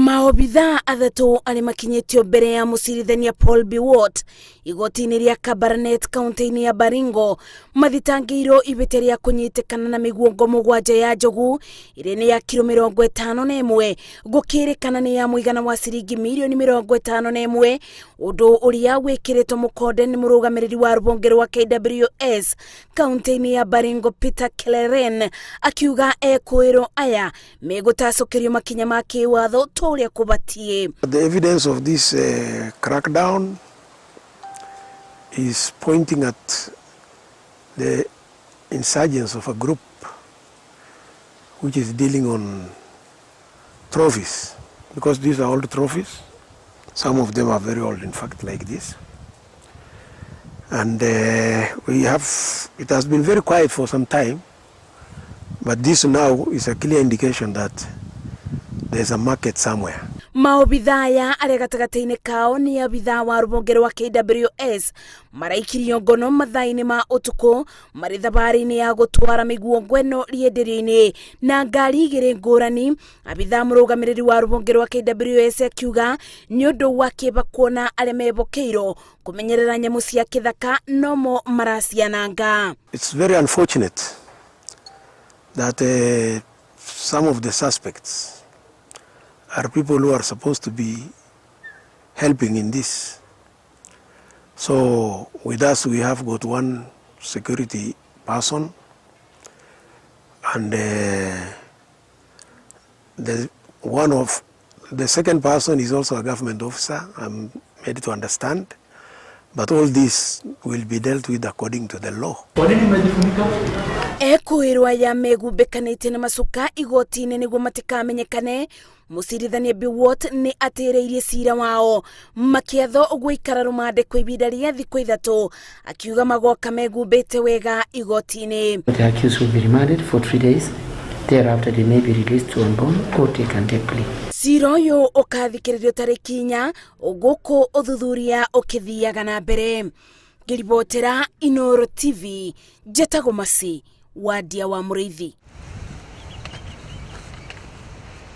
Maobithaa athatũ arĩa makinyĩtio mbere ya mũcirithania Paul Biwott igoti-inĩ rĩa Kabarnet kaunti-inĩ ya Baringo mathitangĩirwo ihĩtia rĩa kũnyitĩkana na mĩguongo mũgwanja ya njogu ĩrĩa nĩ ya kiro 51 gũkĩrĩkana nĩ ya mũigana wa ciringi mirioni 51, ũndũ ũrĩa wĩkĩrĩtwo mũkonde nĩ mũrũgamĩrĩri wa rũhonge rwa KWS kaunti-inĩ ya Baringo Peter Keleren, akiuga ekũĩrwo aya megũtacũkĩrio makinya ma kĩwatho ta ũrĩa kũbatiĩ. The evidence of this crackdown is pointing at the insurgence of a group which is dealing on trophies, because these are old trophies. Some of them are very old, in fact, like this. And it has been very quiet for some time, but this now is a clear indication that there's a market somewhere. Maobithaa aya arĩa gatagatĩ-inĩ kao nĩ abithaa wa rũhonge rwa KWS maraikirio ngono mathaa-inĩ ma ũtukũ marĩ thabarĩ-inĩ ya gũtwara mĩguongo ĩno rĩenderio-inĩ na ngari igĩrĩ ngũrani. Abithaa mũrũgamĩrĩri wa rũhonge rwa KWS akiuga nĩ ũndũ wa kĩeba kuona arĩa mebokeirwo kũmenyerera nyamũ cia kĩthaka nomo maraciananga. It's very unfortunate that some of the suspects are people who are supposed to be helping in this. So with us we have got one security person and the one of the second person is also a government officer, I'm made to understand. But all this will be dealt with according to the law. Kwa nini mmejifunika? Ekũĩrwo aya megumbĩkanĩte na macuka igoti-inĩ nĩguo matikamenyekane. Mũcirithania Biwott nĩ atĩrĩirie cira wao makĩathwo gũikara rũmande kwa ihinda rĩa thikũ 3, akiuga magoka megumbĩte wega igoti-inĩ. The accused will be remanded for 3 days. Thereafter, they may be released on bond or they can take plea. Cira ũyũ ũkathikĩrĩrio tarĩki 4, gũkũ ũthuthuria ũkĩthiaga na mbere. Ngĩribotera Inoro TV, njetagwo Masi Wadia wa Mũrĩithi.